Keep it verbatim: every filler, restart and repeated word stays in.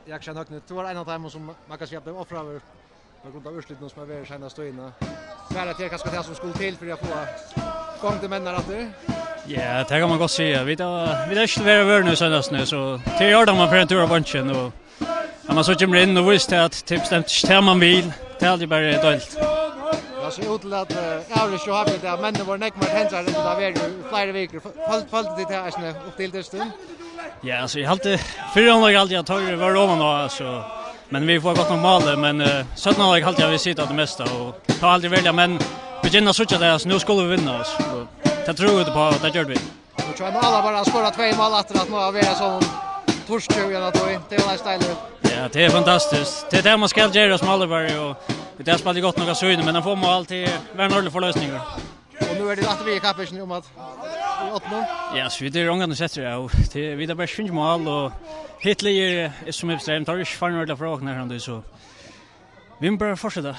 Jaksjá Høgni, tú var ein av teimum, sum man kann siga bleiv ofraður á grund av úrslitunum, sum hava verið seinastu tíðina. Var hetta kanska tað, sum skuldi til fyri at fáa gongd í menninar aftur? Ja, tað kann man gott siga. Vit hava, vit hava ikki verið á vørnum í seinastuni, so tað er í ordan, man fer ein túr á beinkin, og at man so kemur inn og vísir til, at tað er bestemt ikki tað, man vil. Tað er altíð bara deiligt. Tað sær út til, at, eh, avrikið hjá H B í dag, menninir vóru nógv meira tendraðir enn tað hava verið í fleiri vikur. Føl-, føldu tit tað eisini upp til dystin? Ja, altso, eg helt, fyrri hálvleik helt eg at teir vóru oman á, altso, men vit fáa gott nokk málið, men, eh, seinna hálvleik helt eg at vit sita tað mesta, og tá helt eg veruliga, men vit begynna at síggja tað, altso, nú skulu vit vinna, altso, og tað trúðu vit uppá, og tað gjørdu vit. Og so er nú alla bara at skora tvey mál aftur, at nú vera so turrtjúk í eina tíð, tað er jú heilt deiligt. Ja, tað er fantastiskt. Tað er tað man skal gera sum álvara, og vit hava spælt gott nokk av síðuni, men at fáa mál, tað var ein ordiligur forloysningur. Og nú eru tit aftur við í kappingini um at í ottuni. Ja, so vit eru ongantíð settir av. Tað, vit hava bara fingið mál, og hitt liðið er, er sum Ipstrem, teir eru ikki farnir ordiliga frá okkum her, so vit mugu bara fortseta.